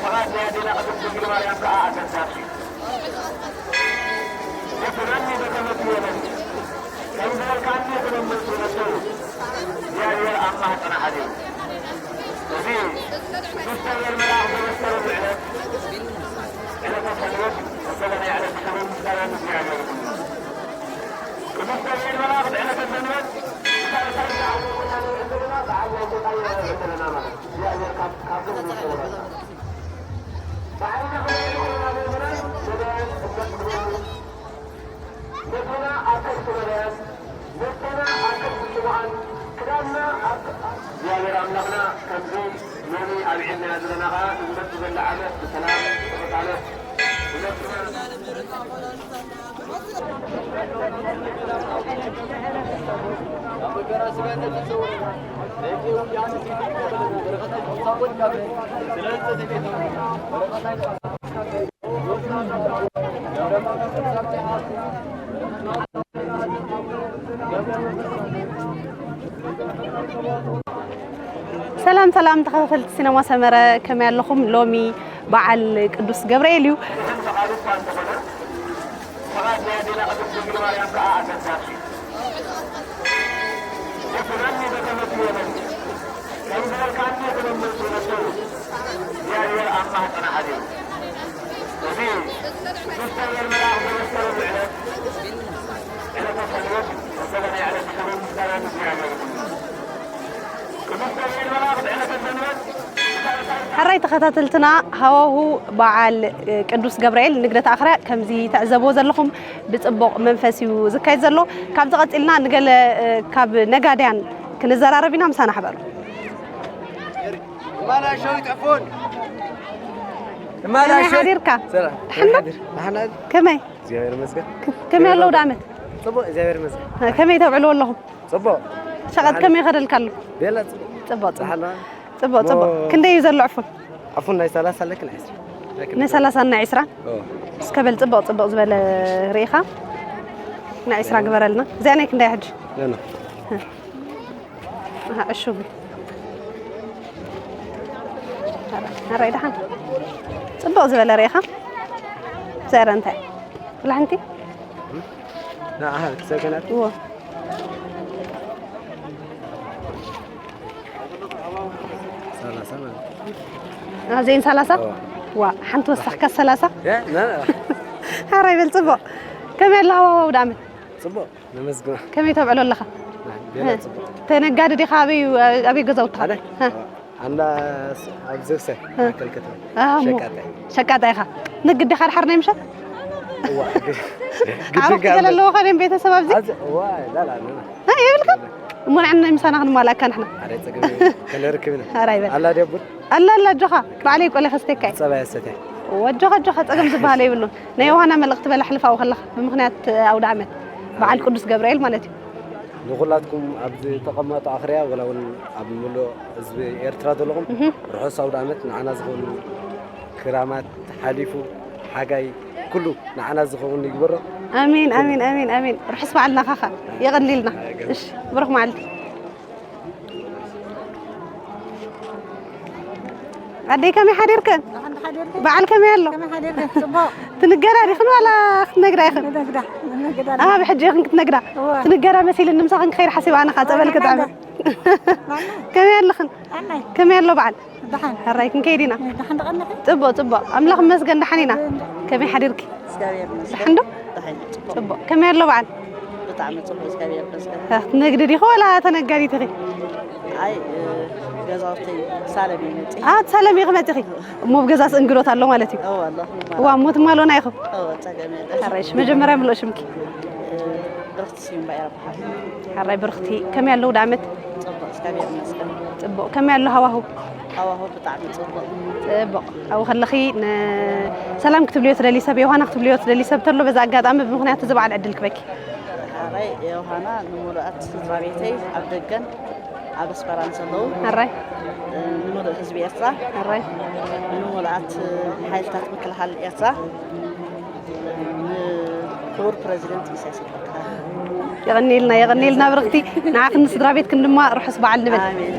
ፈቓድ ናይ ኣዴና ቅድስት ድንግል ማርያም ከኣ ኣገዳሲ እዩ። "ፍረኒ በከመ ትቤለኒ፣ ከም ዝበልካኒ ክለምን ክብለቶ እዩ። እግዚኣብሔር ኣብ ማህፀና ሓዲሩ። እዚ ቅዱስ ገብርኤል መልኣኽ ዘበሰረሉ ዕለት፣ ዕለተ ሰንበት፣ መሰለናይ ዕለት ክብርን ምስጋናን ንእግዚኣብሔር ይኹን። ቅዱስ ገብርኤል መልኣኽ ዕለተ ሰንበት፣ እግዚኣብሔር ኣምላኽና ከምዚ ሎሚ ኣብዒልና ዘለና ኸዓ ንዝመጽእ ዘሎ ዓመት ብሰላም ብቕሳነት ንመጽእ። ሰላም ሰላም ተኸታተልቲ ሲነማ ሰመረ፣ ከመይ ኣለኹም? ሎሚ በዓል ቅዱስ ገብርኤል እዩ። ሕራይ ተኸታተልትና፣ ሃዋሁ በዓል ቅዱስ ገብርኤል ንግደት ኣኽርያ ከምዚ ትዕዘብዎ ዘለኹም ብጽቡቕ መንፈስ እዩ ዝካየድ ዘሎ። ካብዚ ቀጺልና ንገለ ካብ ነጋድያን ክንዘራረብ ኢና፣ ምሳና ሕበሩ። እማናሾ ይጠፎን። ከመይ እማናሾ ሓዲርካ? ሰላም። ደሓን ዶ? ደሓን። ከመይ? እግዚኣብሔር ይመስገን። ከመይ ኣለዉ ዳመት? ጽቡቕ፣ እግዚኣብሔር ይመስገን። ከመይ ተብዕልዎ ኣለኹም? ጽቡቕ። ሸቐጥ ከመይ ይኸደልካ ኣሎ? ቤላ ጽቡቕ። ጽቡቕ፣ ጽቡቕ። ደሓን። ጽቡቕ፣ ጽቡቕ። ሞ- ክንደይ እዩ ዘሎ ዕፉን? ዕፉን ናይ ሰላሳ ኣለክን ዕስራ። ናይ ሰላሳ እና ዕስራ? ኦ። እስከ በል ጽቡቕ፣ ጽቡቕ ዝበለ ርኢኻ። ናይ ዕስራ ግበረልና። እዚኣ ናይ ክንደይ ሕጂ? ለና። እ። ኣሃ፣ ዕሹግ እዩ። ኣረ፣ ኣረ፣ ደሓን። ጽቡቕ ዝበለ ርኢኻ። ዘረ እንታይ? ብላሕንቲ? ንዓኻ ክትሰከናት? እዎ። ሰላሳ ማለት እዩ። ኣዘይን ሰላሳ? እዎ። ዋ፣ ሓንቲ ወሳኽካ ሰላሳ? ያ፣ ና፣ ና። ኣረ፣ ይበል ጽቡቕ። ከመይ ኣላ ሃዋህው ዳመት? ጽቡቕ። ነመስግና። ከመይ ተብዕሎ ኣለኻ? ገለ እ፣ ጽቡቕ። ተነጋዲ ዲኻ? ኣበይ፣ ኣበይ ገዛውትኻ? ኣነ? እ። ኣንዳ ስ-፣ ኣብ ዝርሰ እ። ማእከል ከተማ። ኣሞ። ሸቃጣይ። ሸቃጣይ ኢኻ? ንግዲ ኢኻ ድሓር ናይ ምሸት? እዋ፣ ግ-፣ ዓሩኽ ግድን ገለ ኣለዎ ኸ ቤተሰብ ኣብዚ? ኣብዚ፣ እዋ፣ ላ፣ ላ፣ ላ፣ ላ። እ፣ የብልካ? እሞ ንዓና ናይ ምሳና ክንማልኣካ ንሕና። ኣረ፣ ጸገም የብሉን። ከነርክብ ኢና። ኣረ፣ ኣይበል። ኣላ ድያ ቡን? ኣላ፣ ኣላ፣ ኣጆኻ። ባዕለይ ቆለ ከስተካ እየ። ጸባይ ኣሰትያ። ወጆኻ፣ ኣጆኻ፣ ጸገም ዝበሃል የብሉን። ናይ ዮሃና መልእኽቲ በል ኣሕልፍ ኣብኡ ከለኻ፣ ብምኽንያት ኣውደ ዓመት በዓል ኣይ። ቅዱስ ገብርኤል ማለት እዩ። ንኹላትኩም ኣብ ዝተቐመጡ ኣኽርያ፣ ወላ እውን ኣብ ምሉእ ህዝቢ ኤርትራ ዘለኹም፣ እህ። ርሑስ ኣውደ ዓመት፣ ንዓና ዝኾኑ ክራማት ሓሊፉ፣ ሓጋይ ኩሉ ንዓና ዝኸውን ይግበሮ። ኣሜን፣ ኣሜን፣ ኣሜን፣ ኣሜን። ርሑስ በዓል ናኻኻ የቐንልልና። እሺ፣ ብሩኽ መዓልቲ። ኣደይ ከመይ ሓዲርክን? ደሓን ሓዲርክን? በዓል ከመይ ኣሎ? ከመይ ሓዲርክን? ጽቡቕ። ትንገራ ዲኽን ዋላ ክትነግራ ኢኽን? ንነግዳ፣ ንነግዳ። ኣሃ፣ ብሕጂ ኢኽን ክትነግራ? እወ። ትንገራ መሲልኒ ምሳኽን ክኸይድ ሓሲበ ኣነ ኸዓ ጸበል ክጥዕም። ማና? ከመይ ኣለኽን? ኣናይ። ከመይ ኣሎ በዓል? ደሓን። ሕራይ ክንከይድ ኢና። ደሓን ትቐንሒ? ጽቡቕ፣ ጽቡቕ። ኣምላኽ ይመስገን ደሓን ኢና። እንዳ- ከመይ ሓዲርኪ? እግዚኣብሔር ይመስገን። ደሓን ዶ? ደሓን፣ ጽቡቕ። ጽቡቕ። ከመይ ኣሎ በዓል? ብጣዕሚ ጽቡቕ፣ እግዚኣብሔር ይመስገን። እ፣ ትነግዲ ዲኺ ዋላ ተነጋዲት ኢኺ? ኣይ፣ እ፣ ገዛውተይ ሳለም እየ መጺእ። ኣ፣ ሳለም ኢኺ መጺኺ? እሞ ኣብ ገዛስ እንግዶት ኣሎ ማለት እዩ? እወ፣ ኣሎ። እዋ፣ እሞ ትማልኡና ኢኹም? እወ፣ ጸገም የለን። ሕራይሽ፣ መጀመርያ ምልኦ ሽምኪ? እ፣ ብርኽቲ ስዩም ባይራ በሃል። ሓራይ ብርኽቲ፣ ከመይ ኣለዉ ዳመት? ጽቡቕ፣ እግዚኣብሔር ይመስገን። ጽቡቕ፣ ከመይ ኣሎ ሃዋሁ? ሃዋሁ ብጣዕሚ ጽቡቕ። ጽቡቕ፣ ኣብኡ ከለኺ ን-፣ ሰላም ክትብልዮ ትደሊ ሰብ፣ ዮሃና ክትብልዮ ትደሊ ሰብ ተሎ፣ በዛ ኣጋጣሚ ብምኽንያት እዚ በዓል ዕድል ክበኪ። ሓራይ ዮሃና ንምሉኣት ስድራ ቤተይ ኣብ ደገን ኣብ ኣስመራን ዘለዉ፣ ሓራይ። እ፣ ንምሉእ ህዝቢ ኤርትራ፣ ሓራይ። ንምሉኣት ሓይልታት ምክልኻል ኤርትራ፣ ንክቡር ፕረዚደንት ኢሳያስ ኣፈወርቂ። የቐንየልና፣ የቐንየልና ብርኽቲ። ንዓኽን ንስድራ ቤትክን ድማ ርሑስ በዓል ንብል። ኣሜን።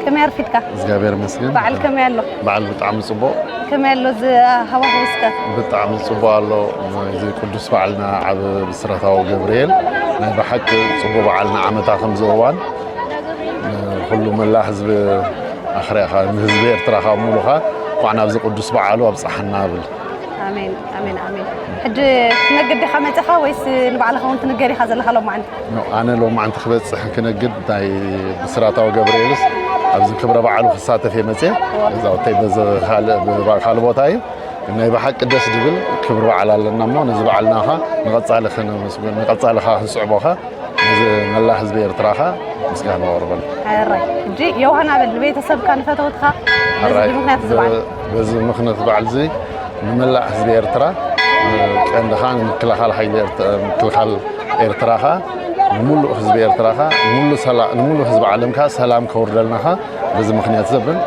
ከመይ ኣርፊድካ? እግዚኣብሔር ይመስገን። በዓል ከመይ ኣሎ? በዓል ብጣዕሚ ጽቡቕ። ከመይ ኣሎ እዚ ሃዋህው እስከ? ብጣዕሚ ጽቡቕ ኣሎ። እዚ ቅዱስ በዓልና ዓቢ ብስራታዊ ገብርኤል ናይ ብሓቂ ጽቡቕ በዓል ንዓመታ ከምዚ እዋን ኩሉ መላ ህዝቢ ኣኽርያኻ፣ ንህዝቢ ኤርትራ ካብ ሙሉኻ እንኳዕ ናብዚ ቅዱስ በዓሉ ኣብጽሓና እብል። ኣሜን፣ ኣሜን፣ ኣሜን። ሕጂ ክትነግድ ዲኻ መጺኻ ወይስ ንባዕልኻ እውን ትንገር ኢኻ ዘለኻ ሎማዓንቲ? ኖ፣ ኣነ ሎማዓንቲ ክበጽሕ ክነግድ ናይ ብስራታዊ ገብርኤልስ ኣብዚ ክብረ በዓሉ ክሳተፍ እየ መጽየ። እዋ። ገዛውተይ በዚ ካልእ፣ ብ-፣ ካልእ ቦታ እዩ። ናይ ብሓቂ ደስ ዝብል ክብሪ በዓል ኣለና እሞ ነዚ በዓልና ኸ ንቐጻሊ ከነመስግን፣ ንቐጻሊ ኸ ክንስዕቦ ኸ ነዚ መላ ህዝቢ ኤርትራ ኸ ምስጋና ኣቕርበሉ። ሕራይ። ሕጂ ዮሃና በል ንቤተሰብካ ንፈተውትኻ ነዚ ሕራይ። ብምኽንያት እዚ በዓል። በ-፣ በዚ ምኽንያት በዓል እዚ ንመላእ ህዝቢ ኤርትራ፣ ቀንዲ ኸኣ ንምክልኻል ሓይሊ ኤርት-፣ ምክልኻል ኤርትራ ኸኣ፣ ንምሉእ ህዝቢ ኤርትራ ኸኣ፣ ንምሉእ ሰላ-፣ ንምሉእ ህዝቢ ዓለም ከኣ ሰላም ከውርደልና ኸኣ በዚ ምኽንያት ዘብል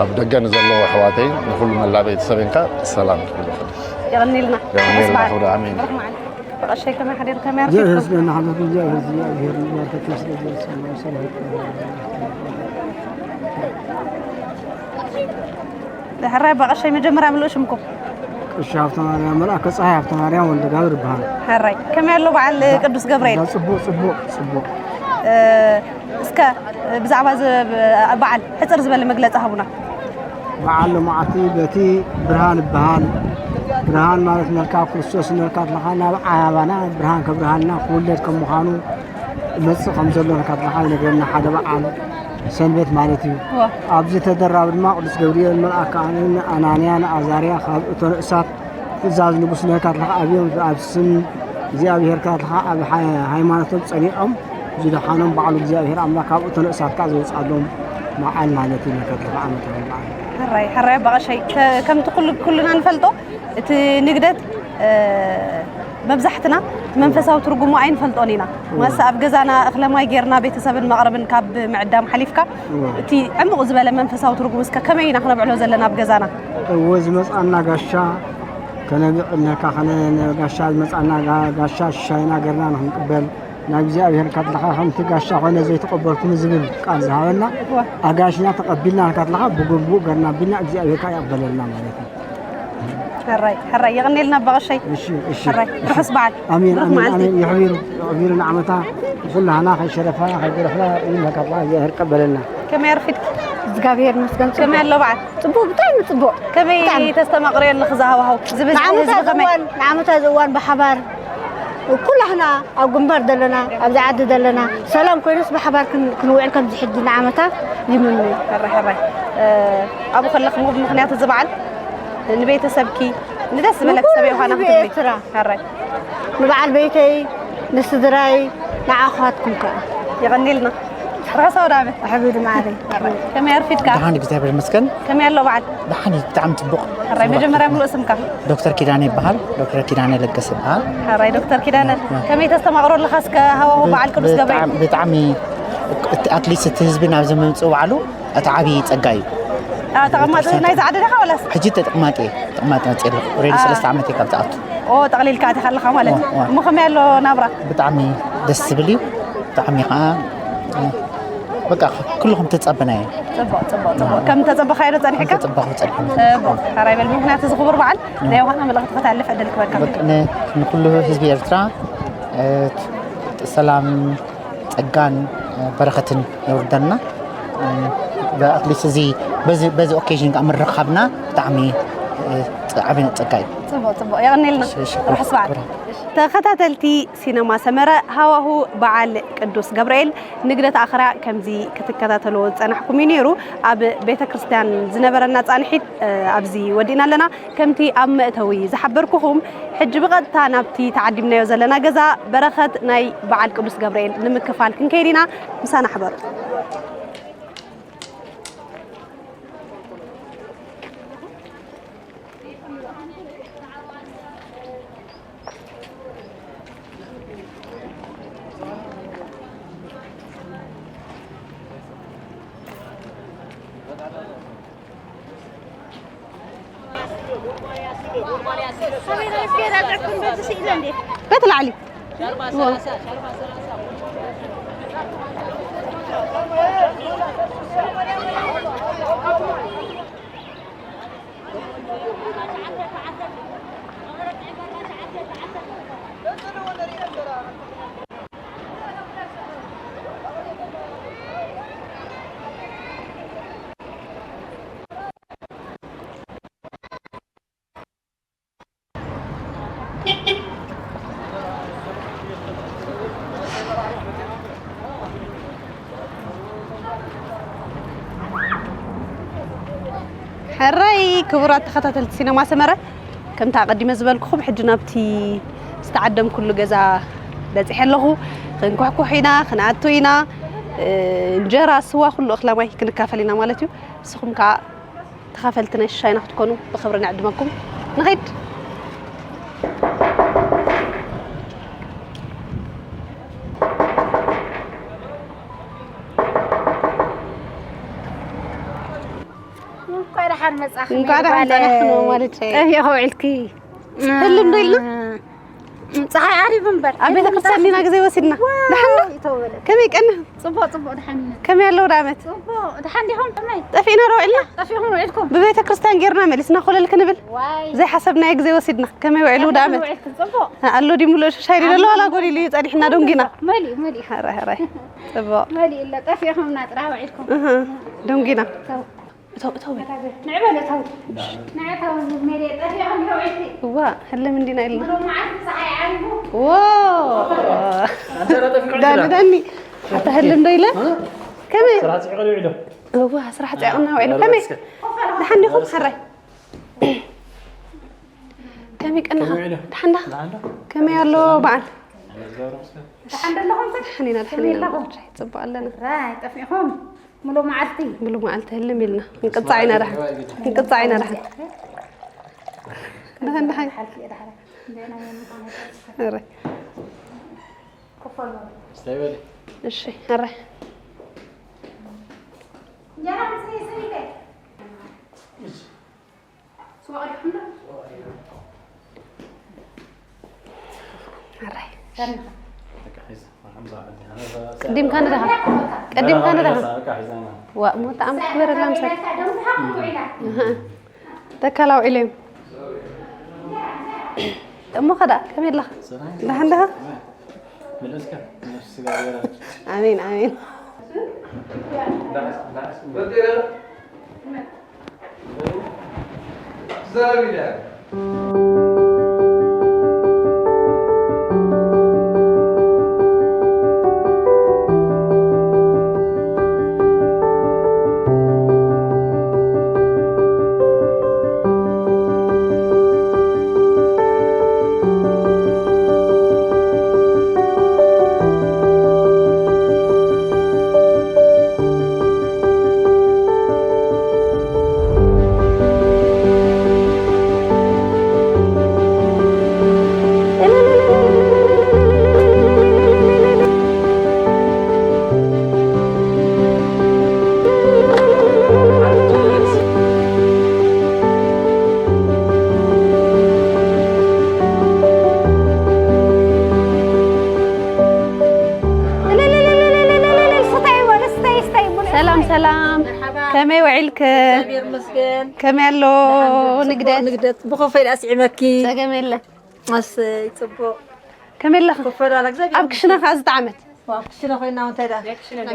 ኣብ ደገ ንዘለዉ ኣሕዋተይ ንኹሉ መላእ ቤተሰበይን ከኣ ሰላም ክብል ይኽእል። የቐንየልና። የቐንየልና ርሑስ በዓል። ክብሪ ኣሜን። ብሩኽ መዓልቲ። ብቐሸይ ከመይ ሓዲርካ? ከመይ ኣርፊድኩም? ሕራይ ብቐሸይ መጀመርያ ምሉእ ሽምኩም? ቀሺ ሃብተማርያም፣ መልኣከ ጸሃይ ሃብተማርያም ወልደጋብር ይበሃል። ሕራይ። ከመይ ኣሎ በዓል ቅዱስ ገብርኤል? ጽቡቕ፣ ጽቡቕ፣ ጽቡቕ። እ፣ እስከ ብዛዕባ እዚ በዓል ሕጽር ዝበለ መግለጺ ሃቡና። በዓል ሎማዓንቲ በቲ ብርሃን ይበሃል። ብርሃን ማለት ነልካ ክርስቶስ ነልካ ትለኻ ናብ ዓባና ብርሃን ከብርሃልና ክውለድ ከም ምዃኑ ይመጽእ ከም ዘሎ ነልካ ትለኻ ይነግረና ሓደ በዓል ሰንበት ማለት እዩ። እወ። ኣብዚ ተደራቢ ድማ ቅዱስ ገብርኤል መልኣክ ኣናንያ ንኣዛርያ ካብ እቶን እሳት ትእዛዝ ንጉስ ነልካ ትለኻ ኣብዮም ኣብ ስም እግዚኣብሔር ከኣ ትለኻ ኣብ ሃ-፣ ሃይማኖቶም ጸኒዖም ዝደሓኖም ባዕሉ እግዚኣብሔር ኣምላኽ ካብ እቶን እሳት ከኣ ዘውጽኣሎም በዓል ማለት እዩ። ነልካ ትለኻ ዓመታዊ በዓል። ሕራይ፣ ሕራይ ኣባ ቀሻይ፣ ከ-፣ ከምቲ ኩሉ-፣ ኩልና ንፈልጦ፣ እቲ ንግደት፣ እ፣ መብዛሕትና እቲ መንፈሳዊ ትርጉሙ ኣይንፈልጦን ኢና። እወ። ማስ ኣብ ገዛና እኽለ ማይ ጌርና ቤተሰብን መቕርብን ካብ ምዕዳም ሓሊፍካ፣ እወ። እቲ ዕሙቕ ዝበለ መንፈሳዊ ትርጉም እስከ ከመይ ኢና ክነብዕሎ ዘለና ኣብ ገዛና? እወ፣ ዝመጽኣና ጋሻ ከነብዕል ነካ፣ ከነ-፣ ጋሻ ዝመጽኣና ጋ-፣ ጋሻ ሽሻይና ጌርና ንኽንቅበል፣ ናብ እግዚኣብሔር ካትልኻ ከምቲ ጋሻ ኾነ ዘይተቐበልኩ ንዝብል ቃል ዝሃበና፣ እወ። ኣጋሽና ተቐቢልና ካትልኻ ብግቡእ ገርና ቢልና እግዚኣብሔር ከኣ ይቕበለልና ማለት እዩ። ሕራይ፣ ሕራይ፣ የቐንየልና ኣባ ቐሸይ። እሺ፣ እሺ፣ ሕራይ፣ እሺ። ርሑስ በዓል። ኣሜን፣ ብሩኽ ኣሜን፣ መዓልቲ። ኣሜን። የሕቢሩ፣ የሕቢሩ ንዓመታ ኩላህና ከይሸረፍና፣ ከይገረፍና፣ ይመካትልኻ እግዚኣብሔር ይቀበለልና። ከመይ ኣርፊድኪ? እግዚኣብሔር ይመስገን፣ ከመይ ጽቡቕ። ኣሎ በዓል? ጽቡቕ፣ ብጣዕሚ ጽቡቕ። ከመይ ብጣዕሚ። ተስተማቕርዮ ኣለኺ እዚ ሃዋህው? ዝብዝሕ ንዓመታ ህዝቢ ከመይ? ዝእዋን፣ ንዓመታ ዝእዋን ብሓባር ኩላህና ኣብ ግንባር ዘለና፣ ኣብዚ ዓዲ ዘለና፣ ሰላም ኮይኑስ ብሓባር ክን-፣ ክንውዕል ከምዚ ሕጂ ንዓመታ ይምነ። ሕራይ፣ ሕራይ። እ፣ ኣብኡ ከለኽሞ ብምኽንያት እዚ በዓል ንቤተሰብኪ፣ ንደስ ዝበለኪ ሰብ ዮሃና ንኩሉ ክትብሊ? ኤርትራ። ሕራይ። ንበዓል ቤተይ፣ ንስድራይ፣ ንኣኽዋትኩም ከኣ። የቐንየልና። ርሑስ ኣውዳኣመት። ኣሕቢሩ ማዕረይ። ከመይ ኣርፊድካ? ደሓን፣ እግዚኣብሔር ይመስገን። ከመይ ኣሎ በዓል? ደሓን እዩ፣ ብጣዕሚ ጽቡቕ። ሕራይ፣ ጽቡቕ። መጀመርያ ምሉእ ስምካ? ዶክተር ኪዳነ ይበሃል። ዶክተር ኪዳነ ለገሰ ይበሃል። ሕራይ ዶክተር ኪዳነ፣ ያ። ከመይ ተስተማቕሮ ኣለኻ እስከ ሃዋህው በዓል ቅዱስ ገብርኤል? ብጣዕሚ፣ ብጣዕሚ፣ እቲ ኣትሊስት እቲ ህዝቢ ናብ ዘመምጽኡ በዓሉ እቲ ዓብዪ ጸጋ እዩ። ተቐማጢ ናይዚ ዓዲ ዲኻ ወላስ? ሕጂ ተጠቕማጢ እየ። ተቐማጢ መፅእ ኣለኹ። ሬዲ ሰለስተ ዓመት እየ ካብ ዝኣቱ። ኦ፣ ጠቕሊልካ ኣቲኻ ኣለኻ ማለት እዩ። እሞ ከመይ ኣሎ ናብራ? ብጣዕሚ ደስ ዝብል እዩ። ብጣዕሚ ከዓ በቃ ኩሉ ከም ተፀበናዮ። ፅቡቕ፣ ፅቡቕ፣ ፅቡቕ። ከም ተፀበኻዮ ዶ ጸኒሕካ? ከም ተፀበኹ ጸኒሐ። ፅቡቕ። ሕራይ በል። ምክንያቱ እዚ ክቡር በዓል ናይ ዮሃና መልእኽቲ ከተሕልፍ ዕድል ክበካ። በቃ ን-፣ ንኩሉ ህዝቢ ኤርትራ፣ እ፣ ሰላም፣ ጸጋን፣ እ፣ በረኸትን የውርደልና። እ፣ ኣትሊስት እዚ በዚ፣ በዚ ኦኬዥን ከዓ ምርኻብና ብጣዕሚ፣ እ፣ ጸ-፣ ዓቢ ጸጋ እዩ። ጽቡቕ፣ ጽቡቕ። የቐንየልና። እሺ፣ እሺ። ርሑስ በዓል። ርሑስ። ተኸታተልቲ ሲነማ ሰመረ፣ ሃዋሁ በዓል ቅዱስ ገብርኤል ንግደት ኣኽራ ከምዚ ክትከታተልዎ ዝጸናሕኩም እዩ ነይሩ። ኣብ ቤተ ክርስቲያን ዝነበረና ጻንሒት፣ እ፣ ኣብዚ ወዲእና ኣለና። ከምቲ ኣብ መእተዊ ዝሓበርኩኹም፣ ሕጂ ብቐጥታ ናብቲ ተዓዲምናዮ ዘለና ገዛ በረኸት ናይ በዓል ቅዱስ ገብርኤል ንምክፋል ክንከይድ ኢና። ምሳና ሕበሩ። በቲ ላዕሊ። ሕራይ ክቡራት ተኸታተልቲ ሲነማ ሰመረ፣ ከምቲ ኣቐዲመ ዝበልኩኹም፣ ሕጂ ናብቲ ዝተዓደምኩሉ ገዛ በጺሐ ኣለኹ። ክንኳሕኩሕ ኢና፣ ክንኣቱ ኢና። እ፣ እንጀራ፣ ስዋ፣ ኩሉ እኽለ ማይ ክንካፈል ኢና ማለት እዩ። ንስኹም ከኣ ተኻፈልቲ ናይ ሽሻይና ክትኮኑ ብኽብሪ ንዕድመኩም። ንኺድ። እንኳዕ ደሓን መጻኺ እንኳዕ ደሓን ጓለይ። ጸናሕክና ማለት እዩ። ጠፊእኺ ውዒልኪ። ህልም ዶ ኢልና? ጸሓይ ዓሪቡ እምበር። ኣብ ቤተ ክርስቲያን ዲና ግዜ ወሲድና። ዋው፣ ደሓን ዶ? ይተወለ። ከመይ ቀንኹም? ጽቡቕ፣ ጽቡቕ፣ ደሓን ኢና። ከመይ ኣለዉ ዳመት? ጽቡቕ፣ ደሓን ዲኹም? ከመይ? ጠፊእና ዶ ውዒልና? ጠፊእኹም ውዒልኩም? ብቤተ ክርስቲያን ጌርና መሊስና ኮለል ክንብል። ዋይ። ዘይሓሰብናዮ ግዜ ወሲድና። ከመይ ውዒሉ ዳመት? ውዒልኩም? ጽቡቕ። ኣሎ ድዩ ምሉእ ሻይ ድዩ ዘሎ? ዋላ ጎዲሉ እዩ ጸኒሕና ደንጊና። መሊኡ፣ መሊኡ። ሕራይ፣ ሕራይ። ጽቡቕ። መሊኡ ኣሎ። ጠፊእኹምና ጥራሕ ውዒልኩም። እህ፣ ደንጊና። ተው። እተው፣ እተው በል። ንዕ በል፣ እተው። ንዕ፣ እተው፣ ሜሪ፣ ጠፊእኹም፣ እተው፣ እሺ። እዋ፣ ህልም እንዲና ኢልና። ሙሉ መዓልቲ ፀሓይ ዓሪቡ። ዎ። ኣንተ ራ ጠፊእኩም ዳኒ፣ ዳኒ። ኣታ ህልም ዶ ኢለ? እ? ከመይ? ስራሕ ፅዒቑ ውዒሉ። እዋ፣ ስራሕ ፅዒቑና ውዒሉ። ኧረ ከመይ? እስከ። ደሓን ዲኹም? ኧረ እስከ። ሕራይ። ከመይ ቀናኻ? ከመይ ውዒሉ? ደሓን ዲኻ? ደሓን ዶ? ከመይ ኣሎ በዓል? ደሓን ዶ ኣለኹም? ደሓን ኢና፣ ደሓን ኢና። ከመይ ኣለኹም? ፅቡቕ ኣለና። ሕራይ፣ ጠፊእኹም? ሙሉ መዓልቲ? ሙሉ መዓልቲ ህልም ኢልና። ክንቅጻዕ ኢና ደሓን። ክንቅጻዕ ኢና ደሓን። ደሓን፣ ደሓን። ሓልፊ እየ ደሓን። ኧረ። ኮፍ በሉ። እሺ፣ ኧረ። እንጀራ ምስ ሰሚከ? ኣራይ። ቀዲምካ ንደኻ። ቀዲምካ ንደኻ። ዋ፣ እሞ ተኣምር ክበረላ ምሳሌ። እህ። ተካላ ውዒሉ እዮም። እሞ ኸዳ፣ ከመይ ኣለኻ? ደሓን ደኻ? ኣሜን፣ ኣሜን። ከመይ ውዒልክ? እግዚኣብሔር ይመስገን። ከመይ ኣሎ ንግደት? ንግደት ብኸፈይ ደኣ ስዒመኪ። ጸገም የለ። ኣሰይ ጽቡቕ። ከመይ ኣለኻ? ኮፈላ ኣላ እግዚኣብሔር ኣብ ክሽነ ከኣ ዝጠዓመት ኣብ ክሽነ ኮይና እንታይ ደኣ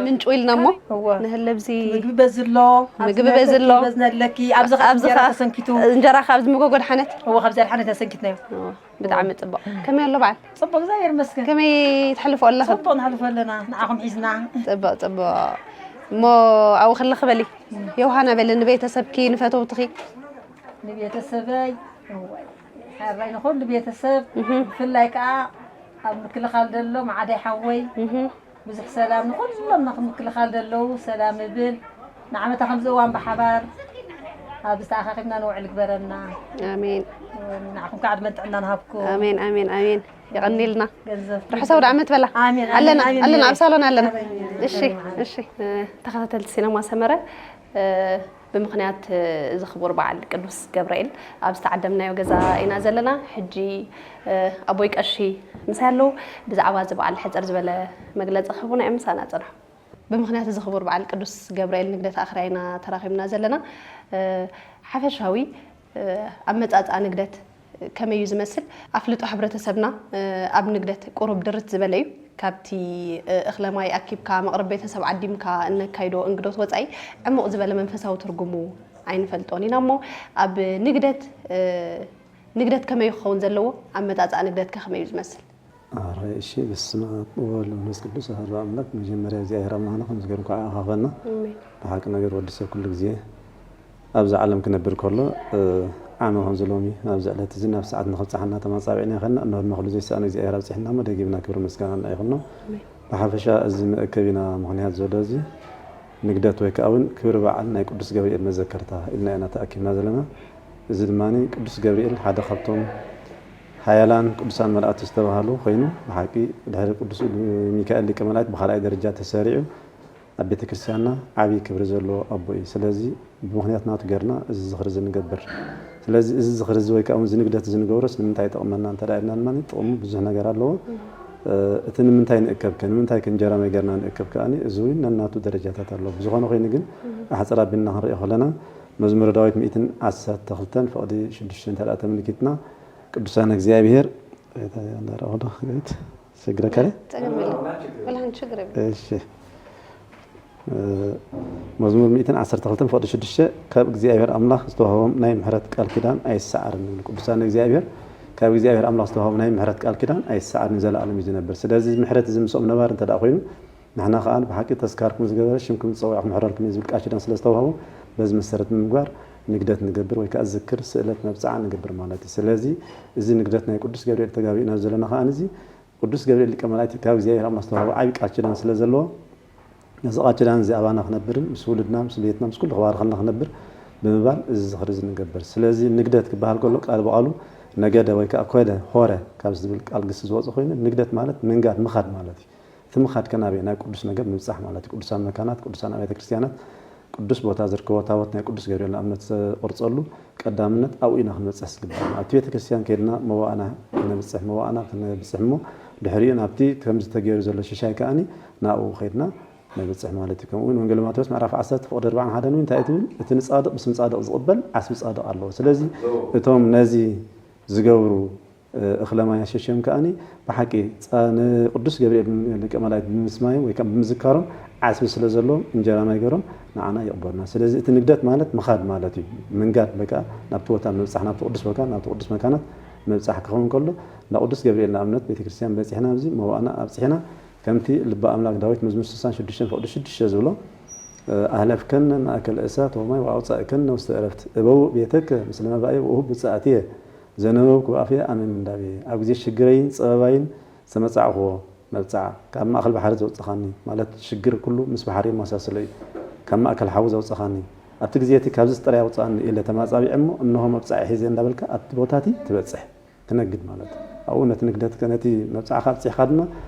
ምንጭ ኢልና እሞ እወ። ንህለብዚ ምግቢ በዝሎ ምግቢ በዝሎ። በዝነለኪ ኣብዚ ከኣ ኣብዚ እንጀራ ከኣ ተሰንኪቱ እንጀራ ከኣ ኣብዚ መጎጎ ድሓነት እወ ካብዚ ኣድሓነት ተሰንኪትናዮ። ብጣዕሚ ጽቡቕ። ከመይ ኣሎ በዓል? ጽቡቕ እግዚኣብሔር ይመስገን። ከመይ ትሕልፎ ኣለኽን? ጽቡቕ ንሕልፎ ኣለና ንዓኹም ሒዝና። ጽቡቕ ጽቡቕ። እሞ ኣብኡ ከለኺ በሊ ዮሃና በሊ ንቤተሰብኪ ንፈተውትኺ። ንቤተሰበይ እወ፣ ሕራይ ንኹሉ ቤተሰብ ብፍላይ ከዓ ኣብ ምክልኻል ዘሎ ማዕዳይ ሓወይ ብዙሕ ሰላም ንኹሎም ናኹም ምክልኻል ዘለዉ ሰላም እብል። ንዓመታ ከምዚ እዋን ብሓባር ኣብ ዝተኣኻኺብና ንውዕል ግበረና። ኣሜን ንዓኹም ከዓ ዕድመን ጥዕናን ሃብኩም። ኣሜን ኣሜን ኣሜን። የቐኒልና። ገንዘብ ርሑስ ኣውደ ዓመት በላ። ኣሜን፣ ኣሜን፣ ኣለና ኣሜን። ኣለና ኣብ ሳሎን ኣለና። ኣሜን። እሺ እሺ። እ፣ ተኸታተልቲ ሲነማ ሰመረ እ፣ ብምኽንያት እ፣ እዚ ክቡር በዓል ቅዱስ ገብርኤል ኣብ ዝተዓደምናዮ ገዛ ኢና ዘለና። ሕጂ እ፣ ኣቦይ ቀሺ ምሳይ ኣለዉ። ብዛዕባ እዚ በዓል ሕፅር ዝበለ መግለፂ ክህቡና እዮም። ምሳና ፅንሑ። ብምኽንያት እዚ ክቡር በዓል ቅዱስ ገብርኤል ንግደት ኣኽርያ ኢና ተራኺብና ዘለና። እ፣ ሓፈሻዊ እ፣ ኣመፃፅኣ ንግደት ከመይ እዩ ዝመስል? ኣፍልጦ ሕብረተሰብና እ፣ ኣብ ንግደት ቁሩብ ድርት ዝበለ እዩ። ካብቲ እ፣ እኽለ ማይ ኣኪብካ መቕርብ ቤተሰብ ዓዲምካ እነካይዶ እንግዶት ወፃኢ ዕሙቕ ዝበለ መንፈሳዊ ትርጉሙ ኣይንፈልጦን ኢና እሞ ኣብ ንግደት እ፣ ንግደት ከመይ ክኸውን ዘለዎ? ኣመፃፅኣ ንግደትከ ከመይ እዩ ዝመስል? ኣረ እሺ፣ በስመ ኣብ ወወልድ ወመንፈስ ቅዱስ ኣሐዱ ኣምላክ። መጀመርያ እግዚኣብሔር ኣምላኽና ከም ዝገርም ከዓ ኣኻኸና። ኣሜን። ብሓቂ ነገር ወዲ ሰብ ኩሉ ግዜ ኣብዚ ዓለም ክነብር ከሎ እ፣ ዓመ ከምዚ ሎሚ ኣብዚ ዕለት እዚ ናብ ሰዓት ንክብፅሓና ተማፃቢዕና ይኸና። እነሆ ድማ ኩሉ ዘይሰኣኖ እግዚኣብሔር ኣብፅሕና እሞ ደጊምና ክብሪ ምስጋና ይኹኖ። ብሓፈሻ እዚ መእከቢና ምኽንያት ዘሎ እዚ ንግደት ወይ ከዓ እውን ክብሪ በዓል ናይ ቅዱስ ገብርኤል መዘከርታ ኢልና ኢና ተኣኪብና ዘለና። እዚ ድማ ቅዱስ ገብርኤል ሓደ ካብቶም ሓያላን ቅዱሳን መላእክቲ ዝተባህሉ ኮይኑ ብሓቂ ድሕሪ ቅዱስ ሚካኤል ሊቀ መላእክት ብኻልኣይ ደረጃ ተሰሪዑ ኣብ ቤተ ክርስቲያንና ዓብዪ ክብሪ ዘለዎ ኣቦ እዩ። ስለዚ ብምኽንያት ናቱ ጌርና እዚ ዝኽሪ እዚ ንገብር። ስለዚ እዚ ዝኽሪ እዚ ወይ ከዓ እውን እዚ ንግደት እዚ ንገብሮስ ንምንታይ ይጠቕመና እንተ ደኣ ኢልና ድማ ጥቕሙ ብዙሕ ነገር ኣለዎ። እ፣ እቲ ንምንታይ ንእከብ ከ ንምንታይ ከ እንጀራ መይ ጌርና ንእከብ ከኣ እዚ እውን ነናቱ ደረጃታት ኣለዎ። ብዝኾነ ኮይኑ ግን ኣሕፅር ኣቢልና ክንሪኦ ከለና መዝሙረ ዳዊት ሚእትን ዓሰርተ ክልተን ፍቕዲ ሽዱሽተ እንተ ደኣ ተመልኪትና ቅዱሳን እግዚኣብሔር እንዳረኣኹ ዶ ክገይት ስግረ ከለ ጸገም የለን። ወላ ሓንቲ ችግር የብሉን። እሺ እ፣ መዝሙር ሚእትን ዓሰርተ ክልተን ፍቕዲ ሽዱሽተ ካብ እግዚኣብሔር ኣምላኽ ዝተዋህቦም ናይ ምሕረት ቃል ኪዳን ኣይሰዓርን ይብል። ቅዱሳን እግዚኣብሔር ካብ እግዚኣብሔር ኣምላኽ ዝተዋህቦም ናይ ምሕረት ቃል ኪዳን ኣይሰዓርን እዩ፣ ዘለኣለም እዩ ዝነብር። ስለዚ እዚ ምሕረት እዚ ምስኦም ነባር እንተ ደኣ ኮይኑ ንሕና ከኣ ብሓቂ ተስካርኩም ዝገበረ ሽምኩም ዝጸውዐ ክምሕረልኩም እዩ ዝብል ቃል ኪዳን ስለ ዝተዋህቦም በዚ መሰረት ብምግባር ንግደት ንገብር ወይ ከዓ ዝክር ስእለት መብጽዓ ንገብር ማለት እዩ። ስለዚ እዚ ንግደት ናይ ቅዱስ ገብርኤል ተጋቢእና ዘለና ከኣ እዚ ቅዱስ ገብርኤል ሊቀ መላእክት ካብ እግዚኣብሔር ኣምላኽ ዝተዋህቦ ዓቢ ቃል ኪዳን ስለ ዘለዎ ነዚ ቃል ኪዳን እዚ ኣባና ክነብርን ምስ ውሉድና ምስ ቤትና ምስ ኩሉ ክባርኸልና ክነብር ብምባል እዚ ዝኽሪ እዚ ንገብር። ስለዚ ንግደት ክበሃል ከሎ ቃል ብቓሉ ነገደ ወይ ከዓ ኮደ ሆረ ካብ ዝብል ቃል ግስ ዝወፀ ኮይኑ ንግደት ማለት ምንጋድ ምኻድ ማለት እዩ። እቲ ምኻድ ከ ናበይ? ናብ ቅዱስ ነገር ምብፃሕ ማለት እዩ። ቅዱሳን መካናት፣ ቅዱሳን ኣብያተ ክርስቲያናት፣ ቅዱስ ቦታ ዝርከቦ ታቦት ናይ ቅዱስ ገብርኤል ንኣብነት ዝቆርፀሉ ቀዳምነት ኣብኡ ኢና ክንበፅሕ ዝግባእ። ኣብቲ ቤተ ክርስቲያን ከይድና መዋእና ክነብፅሕ መዋእና ክነብፅሕ እሞ ድሕሪኡ ናብቲ ከምዚ ተገይሩ ዘሎ ሽሻይ ከኣኒ ናብኡ ከይድና ነብፅሕ ማለት እዩ። ከምኡ እውን ወንጌል ማቴዎስ ምዕራፍ ዓሰርተ ፍቕዲ ኣርባዓን ሓደን እውን እንታይ ትብል? እቲ ንጻድቕ ብስም ጻድቕ ዝቕበል ዓስቢ ጻድቕ ኣለዎ። ስለዚ እቶም ነዚ ዝገብሩ እኽለ ማይ ኣሸሽዮም ከኣኒ ብሓቂ ንቅዱስ ገብርኤል ሊቀ መላእክት ብምስማዮም ወይ ከዓ ብምዝካሮም ዓስቢ ስለ ዘለዎም እንጀራ ማይ ገሮም ንዓና ይቕበሉና። ስለዚ እቲ ንግደት ማለት ምኻድ ማለት እዩ። ምንጋድ በቃ ናብቲ ቦታ ምብፃሕ ናብቲ ቅዱስ ቦታ ናብቲ ቅዱስ መካናት ምብፃሕ ክኸውን ከሎ እንዳ ቅዱስ ገብርኤል ንኣብነት ቤተክርስትያን በፂሕና ኣብዚ መዋእና ኣብፂሕና ከምቲ ልበ ኣምላክ ዳዊት መዝሙር ስሳን ሽዱሽተን ፍቕዲ ሽዱሽተ ዝብሎ ኣህለፍከነ ማእከል እሳት ወማይ ወኣውፃእከነ ውስተ ዕረፍት እበው ቤተከ ምስለ መባኢ ወእሁብ ብፅኣትየ ዘነበብኩ ብኣፍየ ኣመ ምንዳቤ ኣብ ግዜ ሽግረይን ፀበባይን ዝተመፃዕኽዎ መብፅዓ ካብ ማእከል ባሕሪ ዘውፅኻኒ ማለት ሽግር ኩሉ ምስ ባሕሪ የመሳስሎ እዩ ካብ ማእከል ሓዊ ዘውፅኻኒ ኣብቲ ግዜ እቲ ካብዚ ጥራይ ኣውፅኣኒ ኢለ ተማፃቢዐ እሞ እንሆ መብፅዓ ሒዘ እንዳበልካ ኣብቲ ቦታ እቲ ትበፅሕ ትነግድ ማለት እዩ ኣብኡ ነቲ ንግደት ነቲ መብፅዓኻ ኣብፂሕኻ ድማ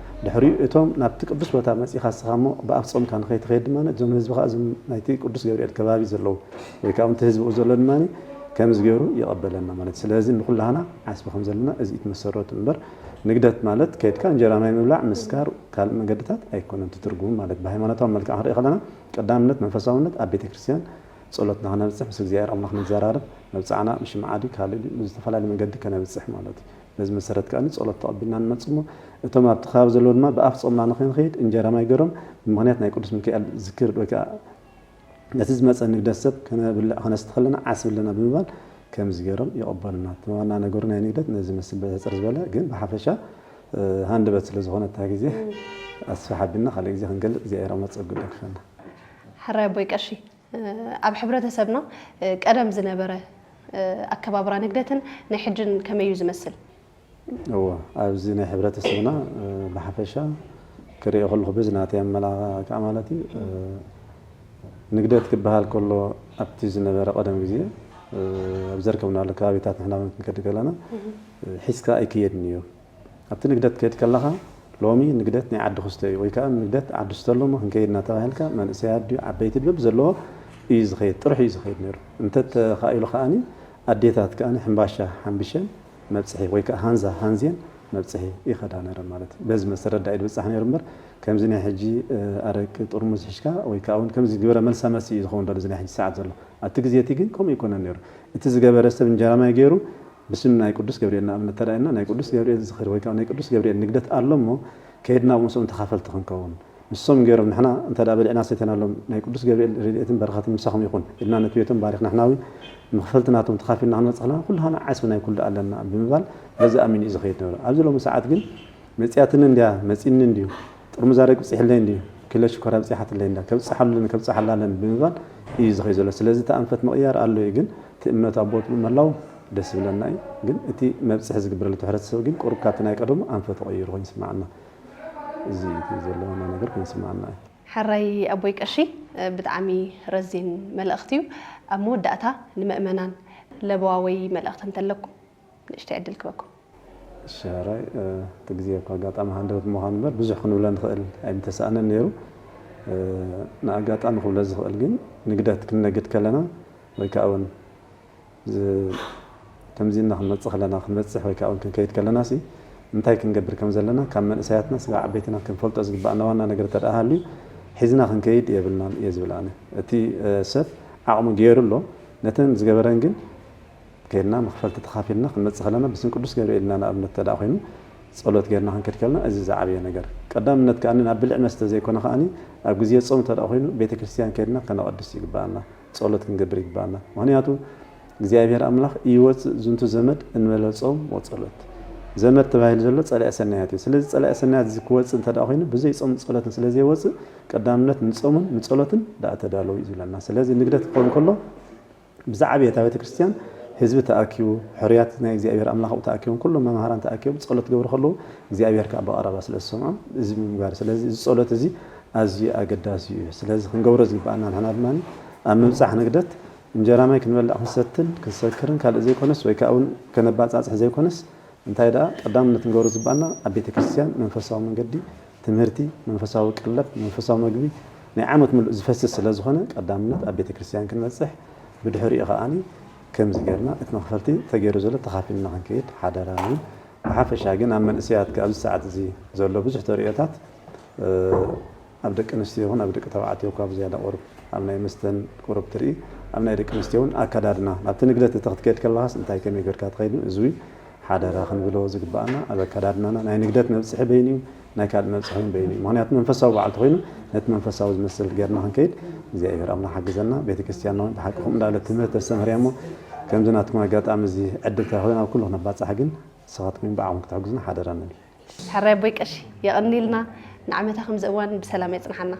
ድሕሪኡ እቶም ናብቲ ቅዱስ ቦታ መፂኻ እስኻ እሞ ብኣፍ ፆምካ ንኸይትኸይድ ድማ እዞም ህዝቢ ከዓ እዞም ናይቲ ቅዱስ ገብርኤል ከባቢ ዘለዉ ወይ ከዓ እቲ ህዝቢ ኡ ዘሎ ድማ ከምዚ ገይሩ ይቐበለና ማለት እዩ ስለዚ ንኩላህና ዓስቢ ከም ዘለና እዚ እዩ እቲ መሰረቱ እምበር ንግደት ማለት ከይድካ እንጀራ ማይ ምብላዕ ምስካር ካልእ መንገድታት ኣይኮነን እቲ ትርጉሙ ማለት ብሃይማኖታዊ መልክዕ ክንርኢ ከለና ቀዳምነት መንፈሳውነት ኣብ ቤተክርስትያን ጸሎትና ክነብጽሕ ምስ እግዚኣብሔር ኣምላኽ ንዘራረብ፣ መብጽዓና ብሽምዓ ድዩ ካልእ ድዩ ብዝተፈላለየ መንገዲ ከነብጽሕ ማለት እዩ። በዚ መሰረት ከኣ ጸሎት ተቐቢልና ንመጽእ እሞ እቶም ኣብቲ ከባቢ ዘለዉ ድማ ብኣፍ ጾምና ንኸንኸይድ እንጀራ ማይ ገሮም ብምኽንያት ናይ ቅዱስ ሚካኤል ዝክር ወይ ከኣ ነቲ ዝመጸ ንግደት ሰብ ከነብልዕ ከነስቲ ከለና ዓስቢ ኣለና ብምባል ከምዚ ገሮም ይቐበሉና። እቲ ዋና ነገሩ ናይ ንግደት ነዚ መስል በተጸር ዝበለ ግን ብሓፈሻ ሃንደበት ስለ ዝኾነ እታ ግዜ ኣስፋሕ ኣቢልና ካልእ ግዜ ክንገልጽ እግዚኣብሔር ኣምላኽ ጸጉ ይደግፈና። ሕራይ ኣቦይ ቀሺ፣ ኣብ ሕብረተሰብና ቀደም ዝነበረ ኣከባብራ ንግደትን ናይ ሕጅን ከመይ እዩ ዝመስል? እዎ፣ ኣብዚ ናይ ሕብረተሰብና ብሓፈሻ ክሪኦ ከለኹ በዚ ናተይ ኣመላኻኽዓ ማለት እዩ። ንግደት ክበሃል ከሎ ኣብቲ ዝነበረ ቀደም ግዜ ኣብ ዘርከብናሉ ከባቢታት ንሕና እውን ክንከድ ከለና ሒዝካ ኣይክየድን እዩ። ኣብቲ ንግደት ክትከይድ ከለኻ ሎሚ ንግደት ናይ ዓዲ ክስቶ እዩ ወይ ከዓ ንግደት ዓዲ ስቶ ኣሎ እሞ ክንከይድ እናተባህልካ መንእሰያት ድዩ ዓበይቲ ድዩ በብዘለዎ እዩ ዝኸይድ፣ ጥርሑ እዩ ዝኸይድ ነይሩ። እንተተኻኢሉ ከዓኒ ኣዴታት ከዓኒ ሕምባሻ ሓምቢሸን መብፅሒ ወይ ከዓ ሃንዛ ሃንዝየን መብፅሒ ይኸዳ ነይረን ማለት እዩ። በዚ መሰረት ዳኣ እዩ ዝበፅሕ ነይሩ እምበር ከምዚ ናይ ሕጂ ኣረቂ ጥርሙዝ ሒዝካ ወይ ከዓ እውን ከምዚ ግብረ መልሳ መልሲ እዩ ዝኸውን ዘሎ እዚ ናይ ሕጂ ሰዓት ዘሎ። ኣብቲ ግዜ እቲ ግን ከምኡ ኣይኮነን ነይሩ። እቲ ዝገበረ ሰብ እንጀራ ማይ ገይሩ ብስም ናይ ቅዱስ ገብርኤል ንኣብነት እንተ ኢልና ናይ ቅዱስ ገብርኤል ዝኽሪ ወይ ከዓ ናይ ቅዱስ ገብርኤል ንግደት ኣሎ እሞ ከይድና ምስኦም ተኻፈልቲ ክንከውን ንሶም ገይሮም ንሕና እንተ በሊዕና ሰቲናሎም ናይ ቅዱስ ገብርኤል ረድኤትን በረኸትን ምሳኹም ይኹን ኢልና ነቲ ቤቶም ባሪኽና ንሕና እውን መኽፈልቲ ናቶም ተኻፊልና ክንመፅእ ከለና ኩላህና ዓስቢ ናይ ኩሉ ኣለና ብምባል በዚ ኣሚኑ እዩ ዝኸይድ ነይሩ። ኣብዚ ሎሚ ሰዓት ግን መፅያትኒ እንድያ መፂኒ እንድዩ ጥርሙዝ ኣረቂ ብፂሕለይ እንድዩ ኪሎ ሽኮር ኣብፂሓትለይ እንዳ ከብፅሓሉን ከብፅሓላለን ብምባል እዩ ዝኸይድ ዘሎ። ስለዚ እቲ ኣንፈት ምቕያር ኣሎ እዩ ግን እቲ እምነቱ ኣብ ቦትኡ ምህላው ደስ ይብለና እዩ። ግን እቲ መብፅሒ ዝግበረሉ እቲ ሕብረተሰብ ግን ቁሩብ ካብቲ ናይ ቀደሙ ኣንፈቱ ቀይሩ ኮይኑ ይስምዓና። እዚ እዩ እቲ ዘለዋና ነገር ኮይኑ ይስምዓና እዩ። ሕራይ ኣቦይ ቀሺ፣ ብጣዕሚ ረዚን መልእኽቲ እዩ። ኣብ መወዳእታ ንመእመናን ለበዋወይ መልእኽቲ እንተለኩም ንእሽተይ ዕድል ክበኩም። እሺ ሕራይ፣ እቲ ግዜ እኳ ኣጋጣሚ ሃንደበት ምዃኑ እምበር ብዙሕ ክንብሎ ንኽእል ኣይምተሳእነን ነይሩ። ንኣጋጣሚ ክብሎ ዝኽእል ግን ንግደት ክንነግድ ከለና ወይ ከዓ እውን ከምዚ ኢልና ክንመፅእ ከለና ክንበፅሕ ወይ ከዓ እውን ክንከይድ ከለና ሲ እንታይ ክንገብር ከም ዘለና ካብ መንእሰያትና ስጋብ ዓበይትና ክንፈልጦ ዝግባኣና ዋና ነገር እንተ ደኣ ሃልዩ ሒዝና ክንከይድ የብልናን እየ ዝብል ኣነ። እቲ ሰብ ዓቕሙ ገይሩ ኣሎ ነተን ዝገበረን ግን ከይድና መኽፈልቲ ተኻፊልና ክንመፅእ ከለና ብስም ቅዱስ ገብርኤል ኢልና ንኣብነት እንተ ደኣ ኮይኑ ፀሎት ጌርና ክንከድ ከለና እዚ ዝዓበየ ነገር ቀዳምነት ከኣ ናብ ብልዕ መስተ ዘይኮነ ከኣ ኣብ ግዜ ፆም እንተ ደኣ ኮይኑ ቤተ ክርስትያን ከይድና ከነቐድስ ይግባኣና። ጸሎት ክንገብር ይግባኣና። ምኽንያቱ እግዚኣብሔር ኣምላኽ ኢይወጽእ ዝንቱ ዘመድ እንበለ ጾም ወጸሎት። ዘመድ ተባሂሉ ዘሎ ጸላኢ ሰናያት እዩ። ስለዚ ጸላኢ ሰናያት እዚ ክወጽእ እንተ ደኣ ኮይኑ ብዘይ ጾምን ጸሎትን ስለ ዘይወጽእ ቀዳምነት ንጾምን ንጸሎትን ደኣ ተዳለዉ እዩ ዝብለና። ስለዚ ንግደት ክኸውን ከሎ ብዛዕባ እታ ቤተ ክርስቲያን ህዝቢ ተኣኪቡ ሕሩያት ናይ እግዚኣብሔር ኣምላኽ ኣብኡ ተኣኪቦም ኩሎም መምሃራን ተኣኪቦም ጸሎት ክገብሩ ከለዉ እግዚኣብሔር ከዓ ብቐረባ ስለ ዝሰምዖም እዚ ብምግባር ስለዚ እዚ ጸሎት እዚ ኣዝዩ ኣገዳሲ እዩ። ስለዚ ክንገብሮ ዝግብኣና ንሕና ድማ ኣብ ምብጻሕ ንግደት እንጀራ ማይ ክንበልዕ ክንሰትን ክንሰክርን ካልእ ዘይኮነስ ወይ ከዓ እውን ከነባጻጽሕ ዘይኮነስ እንታይ ደኣ ቀዳምነት ክንገብሮ ዝግብኣና ኣብ ቤተ ክርስቲያን መንፈሳዊ መንገዲ ትምህርቲ፣ መንፈሳዊ ቀለብ፣ መንፈሳዊ መግቢ ናይ ዓመት ምሉእ ዝፈስስ ስለ ዝኾነ ቀዳምነት ኣብ ቤተ ክርስቲያን ክንበጽሕ ብድሕሪኡ ከዓኒ ከምዚ ጌርና እቲ መኽፈልቲ ተገይሩ ዘሎ ተኻፊልና ክንከይድ ሓደራ ንብል። ብሓፈሻ ግን ኣብ መንእሰያት ኣብዚ ሰዓት እዚ ዘሎ ብዙሕ ተርእዮታት ኣብ ደቂ ኣንስትዮ ይኹን ኣብ ደቂ ተባዕትዮ እኳ ብዝያዳ ቁሩብ ኣብ ናይ መስተን ቁሩብ ትርኢ ኣብ ናይ ደቂ ኣንስትዮ እውን ኣከዳድና ናብቲ ንግደት እቲ ክትከይድ ከለኻስ እንታይ ከመይ ገርካ ትኸይድ እዚ ሓደራ ክንብሎ ዝግባኣና ኣብ ኣከዳድናና ናይ ንግደት መብፅሒ በይኑ እዩ ናይ ካልእ መብፅሒ እውን በይኑ እዩ ምክንያቱ መንፈሳዊ በዓል ተኮይኑ ነቲ መንፈሳዊ ዝመስል ገርና ክንከይድ እግዚኣብሔር ኣምላኽ ሓግዘና ቤተክርስትያንና እውን ብሓቂ ከምኡ እንዳለ ትምህርቲ ተስተምህርያ እሞ ከምዚ ናትኩም ኣጋጣሚ እዚ ዕድል ተረኺበ ናብ ኩሉ ክነባፃሕ ግን ንስኻትኩም ብዓኹም ክትሕግዙና ሓደራ ንብል። ሕራይ ኣቦይ ቀሺ የቐንየልና ንዓመታ ከምዚ እዋን ብሰላም የጽንሓና።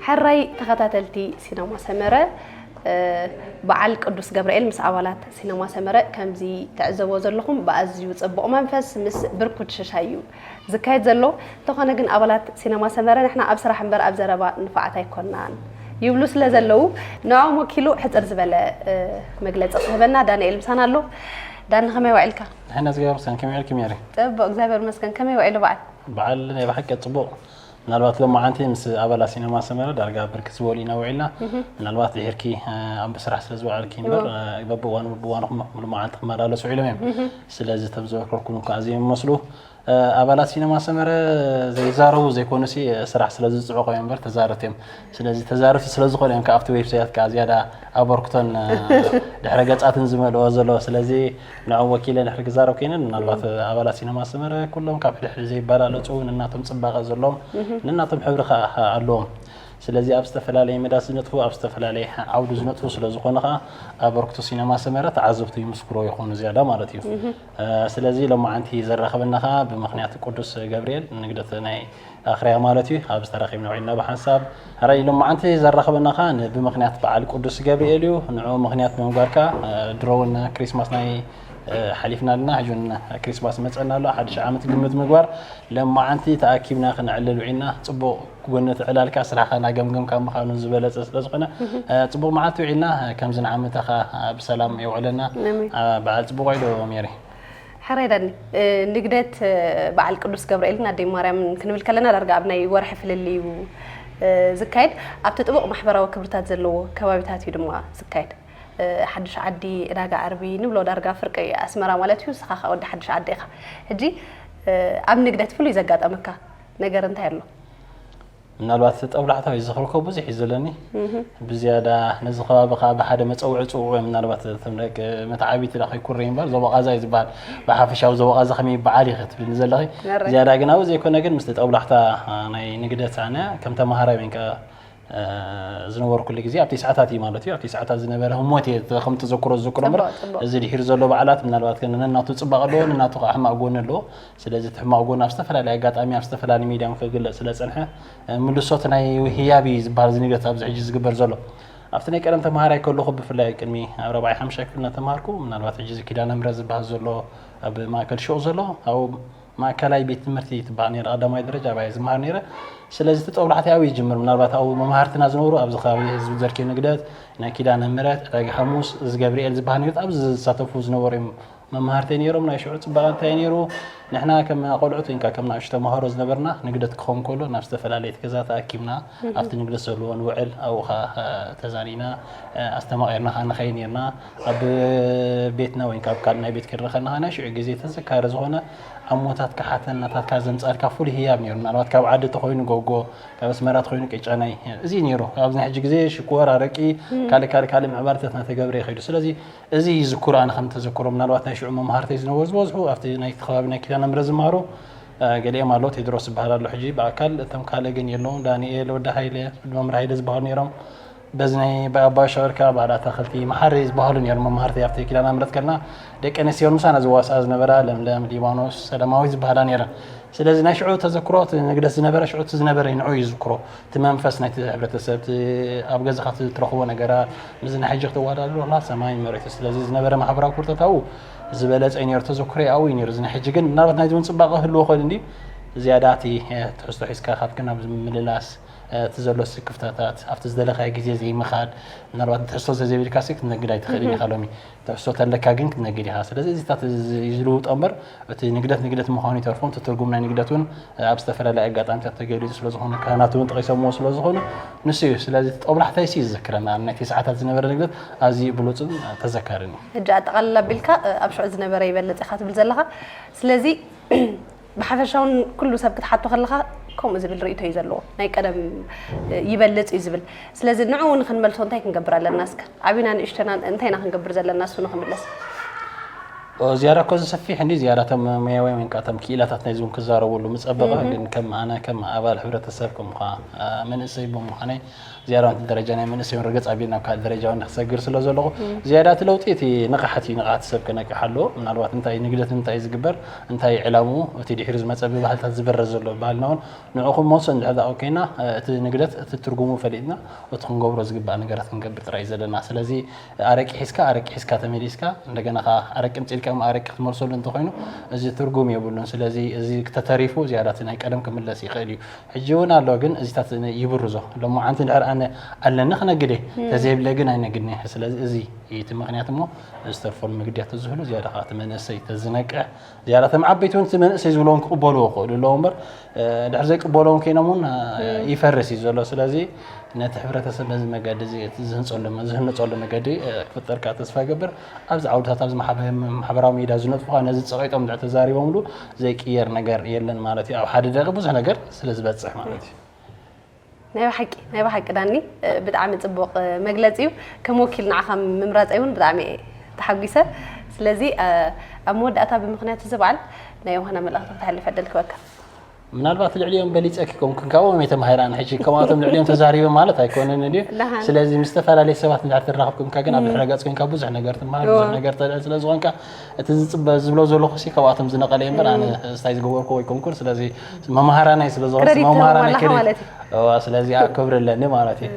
ሕራይ ተኸታተልቲ ሲነማ ሰመረ በዓል ቅዱስ ገብርኤል ምስ ኣባላት ሲነማ ሰመረ ከምዚ ትዕዘብዎ ዘለኹም ብኣዝዩ ጽቡቕ መንፈስ ምስ ብርኩት ሽሻይ እዩ ዝካየድ ዘሎ። እንተኾነ ግን ኣባላት ሲነማ ሰመረ ንሕና ኣብ ስራሕ እምበር ኣብ ዘረባ ንፉዓት ኣይኮናን። ይብሉ ስለ ዘለዉ ንዕኦም ወኪሉ ሕፅር ዝበለ መግለፂ ክህበና ዳንኤል ምሳና ኣሎ። ዳኒ ከመይ ዋዒልካ? ሕና እግዚኣብሔር ይመስገን። ከመይ ዋዒልኪ ሜሪ? ፅቡቅ እግዚኣብሔር ይመስገን። ከመይ ውዒሉ በዓል? በዓል ናይ ብሓቂ ፅቡቕ። ምናልባት ሎማዓንቲ ምስ ኣባላት ሲነማ ሰመረ ዳርጋ ብርክት ዝበሉ ኢና ውዒልና። ምናልባት ድሕርኪ ኣብ ስራሕ ስለ ዝወዓልኪ እምበር በብእዋኑ በብእዋኑ ሎማዓንቲ ክመላለሱ ውዒሎም እዮም። ስለዚ ተም ዝበከርኩም እኳ ኣዝዮም ይመስሉ። ኣባላት ሲነማ ሰመረ ዘይዛረቡ ዘይኮኑሲ ስራሕ ስለ ዝፅዕቆ እዮም እምበር ተዛረብቲ እዮም። ስለዚ ተዛረብቲ ስለ ዝኾኑ እዮም ካብቲ ዌብሳይት ከዓ ዝያዳ ኣበርክቶን ድሕረ ገፃትን ዝመልኦ ዘለዎ። ስለዚ ንዕኦም ወኪለ ድሕሪ ክዛረብ ኮይነ ምናልባት ኣባላት ሲነማ ሰመረ ኩሎም ካብ ሕድሕድ ዘይበላለፁ ነናቶም ፅባቐ ዘለዎም ነናቶም ሕብሪ ከዓ ኣለዎም። ስለዚ ኣብ ዝተፈላለየ ሜዳ ዝነጥፉ ኣብ ዝተፈላለየ ዓውዲ ዝነጥፉ ስለ ዝኾኑ ከዓ ኣበርክቶ ሲነማ ሰመረ ተዓዘብቱ ይምስክሮ ይኾኑ ዝያዳ ማለት እዩ። ስለዚ ሎማዓንቲ ዘራኸበና ከዓ ብምኽንያት ቅዱስ ገብርኤል ንግደት ናይ ኣኽርያ ማለት እዩ ኣብዚ ተራኺብና ውዒልና ብሓንሳብ ሕራይ ሎማዓንቲ ዘራኸበና ከዓ ብምኽንያት በዓል ቅዱስ ገብርኤል እዩ። ንዑ ምኽንያት ብምግባር ከዓ ድሮ እውን ክሪስማስ ናይ ሓሊፍና ኣለና ሕጂ እውን ክሪስማስ መፀና ኣሎ ሓድሽ ዓመት ግምት ምግባር ሎማዓንቲ ተኣኪብና ክነዕልል ውዒልና ፅቡቕ ጎኒ እቲ ዕላልካ ስራሕኻ ናገምገምካ ምዃኑ ዝበለፀ ስለዝኾነ ፅቡቕ መዓልቲ ውዒልና ከምዚ ንዓመታኻ ብሰላም የውዕለና። በዓል ፅቡቕ ውዒሉ ሜሪ። ሕራይ ዳኒ፣ ንግደት በዓል ቅዱስ ገብርኤልን ኣደይ ማርያምን ክንብል ከለና ዳርጋ ኣብ ናይ ወርሒ ፍልልይ እዩ ዝካየድ። ኣብቲ ጥቡቕ ማሕበራዊ ክብርታት ዘለዎ ከባቢታት እዩ ድማ ዝካየድ። ሓድሽ ዓዲ፣ ዕዳጋ ዓርቢ ንብሎ ዳርጋ ፍርቂ ኣስመራ ማለት እዩ። ንስኻ ከዓ ወዲ ሓድሽ ዓዲ ኢኻ። ሕጂ ኣብ ንግደት ፍሉይ ዘጋጠመካ ነገር እንታይ ኣሎ? ምናልባት ጠብላሕታዊ ዝኽርኮ ብዙሕ እዩ ዘለኒ። ብዝያዳ ነዚ ከባቢ ከዓ ብሓደ መፀውዒ ፅውዑ እዮም። ምናልባት እቶም ደቂ መተዓቢቲ ዳ ከይኩረ እምበር ዞቦ ቃዛ እዩ ዝበሃል። ብሓፈሻዊ ዞቦ ቃዛ ከመይ ይበዓል እዩ ክትብል ዘለኺ። ዝያዳ ግን ኣብኡ ዘይኮነ ግን ምስቲ ጠብላሕታ ናይ ንግደት ኣነ ከም ተምሃራይ ወይን ዝነበርኩሉ ግዜ ኣብቲ ሰዓታት እዩ ማለት እዩ ኣብቲ ሰዓታት ዝነበረ ህሞት እየ ከም ተዘክሮ ዝዝክሮ እምበር እዚ ድሒር ዘሎ በዓላት ምናልባት ግን ነናቱ ፅባቕ ኣለዎ ነናቱ ከዓ ሕማቕ ጎኒ ኣለዎ። ስለዚ እቲ ሕማቕ ጎኒ ኣብ ዝተፈላለየ ኣጋጣሚ ኣብ ዝተፈላለየ ሚድያ ከግለፅ ስለ ፀንሐ ምልሶት ናይ ህያብ እዩ ዝበሃል ዝንግደት ኣብዚ ሕጂ ዝግበር ዘሎ ኣብቲ ናይ ቀደም ተምሃራይ ከለኹ ብፍላይ ቅድሚ ኣብ ረብዓይ ሓምሻይ ክፍል እናተምሃርኩ ምናልባት ሕጂ እዚ ኪዳነ ምሕረት ዝበሃል ዘሎ ኣብ ማእከል ሹቕ ዘሎ ኣብኡ ማእከላይ ቤት ትምህርቲ ትበሃል ነይራ ቀዳማይ ደረጃ ኣብያ ዝመሃር ነይረ። ስለዚ እቲ ጦብላሕታ ኣብኡ ይጅምር ምናልባት ኣብኡ መማህርትና ዝነበሩ ኣብዚ ከባቢ ህዝቢ ዘርኪ ንግደት ናይ ኪዳነ ምሕረት ዕዳጋ ሓሙስ እዚ ገብርኤል ዝበሃል ነይሩ ኣብዚ ዝሳተፉ ዝነበሩ እዮም መማህርተይ ነይሮም ናይ ሽዑ ፅባቐ እንታይ ነይሩ ንሕና ከም ቆልዑት ወይንካ ከም ናእሽቶ ተምሃሮ ዝነበርና ንግደት ክኸውን ከሎ ናብ ዝተፈላለየ ገዛ ተኣኪብና ኣብቲ ንግደት ዘለዎ ንውዕል ኣብኡ ከዓ ተዛኒና ኣስተማቒርና ከዓ ንኸይድ ነርና ኣብ ቤትና ወይ ካብ ካልእ ናይ ቤት ክድረኸልና ናይ ሽዑ ግዜ ተዘካሪ ዝኾነ ኣሞታት ክሓተን ናታትካ ዘምፃልካ ፍሉይ ህያብ ነይሩ ምናልባት ካብ ዓዲ ተኮይኑ ጎጎ ካብ ኣስመራ ተኮይኑ ቅጫናይ እዚ ነይሩ ኣብዚ ናይ ሕጂ ግዜ ሽኮር ኣረቂ ካልእ ካልእ ካልእ ምዕባለታት እናተገብረ ይኸይዱ ስለዚ እዚ ይዝክሮ ኣነ ከም ተዘክሮ ምናልባት ናይ ሽዑ መምሃርተይ ዝነበሩ ዝበዝሑ ኣብቲ ናይ ከባቢ ናይ ኪዳነ ምሕረት ዝመሃሩ ገሊኦም ኣለዉ ቴድሮስ ዝበሃል ኣሎ ሕጂ ብኣካል እቶም ካልእ ግን የለውን ዳንኤል ወዲ ሃይለ ወዲ መምህር ሃይለ ዝበሃሉ ነይሮም በዚ ናይ ኣባ ሻወር ከዓ በዓል ኣታኽልቲ መሓሪ ዝበሃሉ ነይሮም መምሃርተይ ኣብቲ ኪዳነ ምሕረት ከለና ደቂ ኣንስትዮ ምሳና ዝዋስኣ ዝነበራ ለምለም ሊባኖስ ሰላማዊት ዝበሃላ ነይረን ስለዚ ናይ ሽዑ ተዘክሮ እቲ ንግደት ዝነበረ ሽዑ እቲ ዝነበረ ንዑ ይዝክሮ እቲ መንፈስ ናይቲ ሕብረተሰብ ኣብ ገዛኻ ትረኽቦ ነገራት ምስ ናይ ሕጂ ክትወዳደሮ ከላ ሰማይን መሬትን ስለዚ ዝነበረ ማሕበራዊ ኩርተት ኣብኡ ዝበለፀ እዩ ነይሩ ተዘክሮይ ኣብኡ እዩ ነይሩ እዚ ናይ ሕጂ ግን ምናልባት ናይዚ እውን ፅባቐ ክህልዎ ክእል እንዲ ዝያዳ እቲ ትሕዝቶ ሒዝካ ካብቲ ናብ ምልላስ እቲ ዘሎ ክፍተታት ኣብቲ ዝደለኻዮ ግዜ ዘይምኻድ ምናልባት ትሕዝቶ ዘዘይብልካ ሲ ክትነግድ ኣይትኽእልን ኢኻ ሎሚ ትሕዝቶ ተለካ ግን ክትነግድ ኢኻ ስለዚ እዚታት ዝልውጦ እምበር እቲ ንግደት ንግደት ምዃኑ ይተርፎም እቲ ትርጉም ናይ ንግደት እውን ኣብ ዝተፈላለየ ኣጋጣሚታት ተገሊፁ ስለዝኾነ ካህናት እውን ጠቒሶምዎ ስለዝኾኑ ንሱ እዩ ስለዚ ጦብላሕታይ ሲ ዝዝክረና ኣብ ናይ ተስዓታት ዝነበረ ንግደት ኣዝዩ ብሉፅን ተዘካርን እዩ ሕጂ ኣጠቓልል ኣቢልካ ኣብ ሽዑ ዝነበረ ይበልፅ ኢኻ ትብል ዘለኻ ስለዚ ብሓፈሻውን ኩሉ ሰብ ክትሓቶ ከለኻ ከምኡ ዝብል ርእቶ እዩ ዘለዎ ናይ ቀደም ይበልፅ እዩ ዝብል ስለዚ ንዕኡ ንክንመልሶ እንታይ ክንገብር ኣለና እስከ ዓብና ንእሽተና እንታይ ኢና ክንገብር ዘለና እሱ ንክምለስ ዝያዳ እኮ ዝሰፊሕ እንዲ ዝያዳ ቶም ሙያውያን ወይ ከዓ ቶም ክኢላታት ናይዚ እውን ክዛረብሉ ምፀበቐ ግን ከም ኣነ ከም ኣባል ሕብረተሰብ ከም ከዓ መንእሰይ ብምዃነይ ዝያዳ እቲ ደረጃ ናይ መንእሰይ እውን ርግፅ ኣቢልና ኣብ ካልእ ደረጃ እውን ክሰግር ስለ ዘለኹ ዝያዳ እቲ ለውጢ እቲ ንቕሓት እዩ ንቕሓት ሰብ ክነቅሕ ኣለዎ ምናልባት እንታይ ንግደት እንታይ ዝግበር እንታይ ዕላምኡ እቲ ድሒሩ ዝመፀ ብባህልታት ዝበረዝ ዘሎ ባህልና እውን ንዕኹም መውፅእ እንድሕር ዳኣ ኮይና እቲ ንግደት እቲ ትርጉሙ ፈሊጥና እቲ ክንገብሮ ዝግባእ ነገራት ክንገብር ጥራይ ዘለና ስለዚ ኣረቂ ሒዝካ ኣረቂ ሒዝካ ተመሊስካ እንደገና ከዓ ኣረቂ ምፅልካ ኣረቂ ክትመልሰሉ እንተኾይኑ፣ እዚ ትርጉም የብሉን። ስለዚ እዚ ተተሪፉ ዝያዳ እቲ ናይ ቀደም ክምለስ ይኽእል እዩ። ሕጂ እውን ኣሎ፣ ግን እዚታት ይብርዞ። ሎማዓንቲ እንድሕር ኣነ ኣለኒ ክነግድ እየ፣ ተዘይብለ ግን ኣይነግድን እየ። ስለዚ እዚ እዩ እቲ ምኽንያት እሞ፣ ዝተርፎ ንምግድያት ዝህሉ ዝያዳ ከዓ እቲ መንእሰይ ተዝነቅሕ፣ ዝያዳ እቶም ዓበይቲ እውን እቲ መንእሰይ ዝብለዎም ክቕበልዎ ይኽእሉ ኣለዉ እምበር፣ እ፣ ድሕር ዘይቅበሎም ኮይኖም እውን፣ እ፣ ይፈርስ እዩ ዘሎ። ስለዚ ነቲ ሕብረተሰብ በዚ መገዲ እዚ፣ እቲ ዝህንጸሉ፣ ዝህንጸሉ መገዲ፣ እ፣ ክፍጠር ከዓ ተስፋ ይገብር። ኣብዚ ዓውድታት፣ ኣብዚ ማሕበ-፣ ማሕበራዊ ሚድያ ዝነጥፉ ከዓ ነዚ ጸቒጦም እንድሕር ተዛሪቦምሉ ዘይቅየር ነገር የለን ማለት እዩ። ኣብ ሓደ ደቂ ብዙሕ ነገር ስለ ዝበጽሕ ማለት እዩ። ናይ ብሓቂ፣ ናይ ብሓቂ ዳኒ፣ እ፣ ብጣዕሚ ጽቡቕ፣ እ፣ መግለጺ እዩ። ከም ወኪል ንዓኻ ምምራጸይ እውን ብጣዕሚ እየ ተሓጒሰ። ስለዚ፣ እ፣ ኣብ መወዳእታ ብምኽንያት እዚ በዓል ናይ ዮሃና መልእኽቲ ክተሕልፍ ዕድል ክበካ። ምናልባት ልዕሊኦም በሊጸኪ ኮንኩን ካብኦም እየ ተማሂረ ኣነ ሕጂ። ከምኣቶም ልዕሊኦም ተዛሪበ ማለት ኣይኮነን ድዩ? ደሓን። ስለዚ ምስ ዝተፈላለዩ ሰባት እንድሕር ትራኸብ ኮንካ ግን ኣብ ድሕረ ገጽ ኮንካ ብዙሕ ነገር ትመሃር፣ ብዙሕ ነገር ተልዕል ስለ ዝኾንካ እቲ ዝጽበ ዝብሎ ዘለኹ ሲ ካብኣቶም ዝነቐለ እየ እምበር ኣነ ስታይ ዝገበርኩ ኣይኮንኩን። ስለዚ መምሃራናይ ስለ ዝኾንኩ ክረዲት መምሃራናይ ትህቦም ኣለኻ ክረዲት ማለት እዩ። እዋ፣ ስለዚ ኣከብር ኣለኒ ማለት እዩ።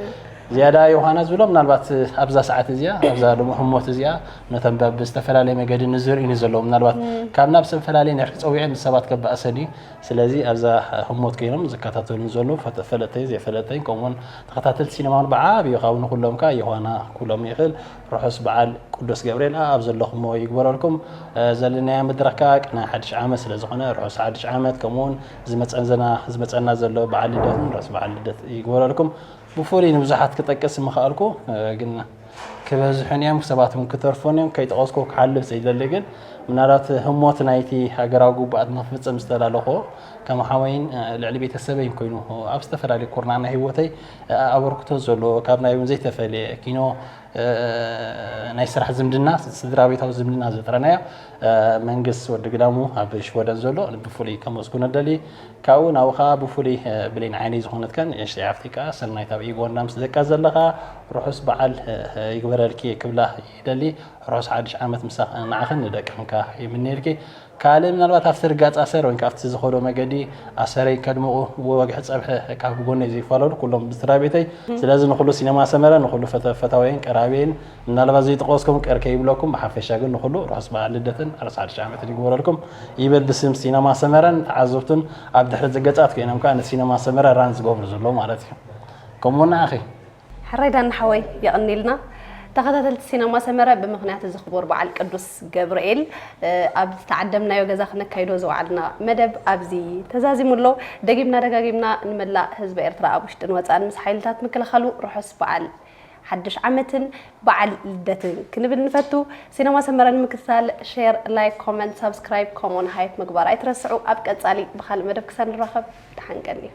ዝያዳ ዮሃና ዝብሎ ምናልባት ኣብዛ ሰዓት እዚኣ ኣብዛ ሎሚ ህሞት እዚኣ ነቶም በብ ዝተፈላለየ መገዲ ንዝርእዩኒ ዘለዉ ምናልባት ካብ ናብ ዝተፈላለየ ናይ ጸዊዐ ንሰባት ከባእሰኒ። ስለዚ ኣብዛ ህሞት ኮይኖም ዝከታተሉን ዘለዉ ፈተ-፣ ፈለጥተይ ዘይፈለጥተይ ከምኡውን ተኸታተልቲ ሲነማ እውን ብዓብዩ ካብ ንኩሎም ከኣ ዮሃና ኩሎም ይኽእል ርሑስ በዓል ቅዱስ ገብርኤል ኣብ ዘለኹሞ ይግበረልኩም። እ፣ ዘለናዮ መድረኽ ከኣ ቅነ ሓድሽ ዓመት ስለ ዝኾነ ርሑስ ሓድሽ ዓመት ከምኡውን ዝመጸና ዝመጸና ዘሎ በዓል ልደት እውን ርሑስ በዓል ልደት ይግበረልኩም። ብፍሉይ ንብዙሓት ክጠቅስ ምኽኣልኩ፣ እ፣ ግን ክበዝሑን እዮም፣ ሰባት እውን ክተርፉን እዮም። ከይጠቐስኩ ክሓልፍ ዘይደሊ ግን ምናልባት ህሞት ናይቲ ሃገራዊ ግቡኣት ንክፍጽም ዝተላለኹ ከም ሓወይን፣ እ፣ ልዕሊ ቤተሰበይን ኮይኑ ኣብ ዝተፈላለዩ ኩርናዕ ናይ ህይወተይ፣ እ፣ ኣበርክቶ ዘለዎ ካብ ናይ እውን ዘይተፈልየ ኪኖ፣ እ፣ ናይ ስራሕ ዝምድና፣ ስድራ ቤታዊ ዝምድና ዘጥረናዮ፣ እ፣ መንግስ ወዲ ግዳሙ ኣብ ሽወደን ዘሎ ብፍሉይ ከመስግኖ ደሊ። ካብኡ ናብኡ ከኣ ብፍሉይ፣ እ፣ ብሌን ዓይነይ ዝኾነትካ ንእሽተይ ሓፍተይ ከኣ ሰናይት ኣብ ዩጋንዳ ምስ ደቃ ዘለኻ ርሑስ በዓል፣ እ፣ እ፣ ይግበረልኪ ክብላ ይደሊ። ርሑስ ሓድሽ ዓመት ምሳኽ ንዓኽን ንደቅኽን ከኣ ይምነየልኪ። ካልእ ምናልባት ኣብቲ ርጋጽ ኣሰር ወይ ከኣ ኣብቲ ዝኸዶ መገዲ ኣሰረይ ከድምቑ ወግሒ ጸብሒ ካብ ጎነይ ዘይፋለሉ ኩሎም ብስድራ ቤተይ። ስለዚ ንኹሉ ሲነማ ሰመረ፣ ንኹሉ ፈተ-፣ ፈታወይን ቀራብየይን ምናልባት ዘይጠቐስኩም ቅር ከይብለኩም፣ ብሓፈሻ ግን ንኹሉ ርሑስ በዓል ልደትን ርሑስ ሓድሽ ዓመትን ይግበረልኩም ይብል ብስም ሲነማ ሰመረን ተዓዘብቱን ኣብ ድሕሪት ገጻት ኮይኖም ከኣ ንሲነማ ሰመረ ራን ዝገብሩ ዘለዉ ማለት እዩ። ከምኡ ንዓኺ። ሕራይ ዳኒ ሓወይ የቐንየልና። ተኸታተልቲ ሲነማ ሰመረ ብምኽንያት እዚ ክቡር በዓል ቅዱስ ገብርኤል፣ እ፣ ኣብ ዝተዓደምናዮ ገዛ ክነካይዶ ዝወዓልና መደብ ኣብዚ ተዛዚሙ ኣሎ። ደጊምና ደጋጊምና ንመላእ ህዝቢ ኤርትራ ኣብ ውሽጥን ወጻእን ምስ ሓይልታት ምክልኻሉ ርሑስ በዓል ሓድሽ ዓመትን በዓል ልደትን ክንብል ንፈቱ። ሲነማ ሰመረ ንምክትታል ሼር፣ ላይክ፣ ኮመንት፣ ሳብስክራይብ ከምኡውን ሃይፕ ምግባር ኣይትረስዑ። ኣብ ቀጻሊ ብኻልእ መደብ ክሳብ ንራኸብ ደሓን ቀንዩ።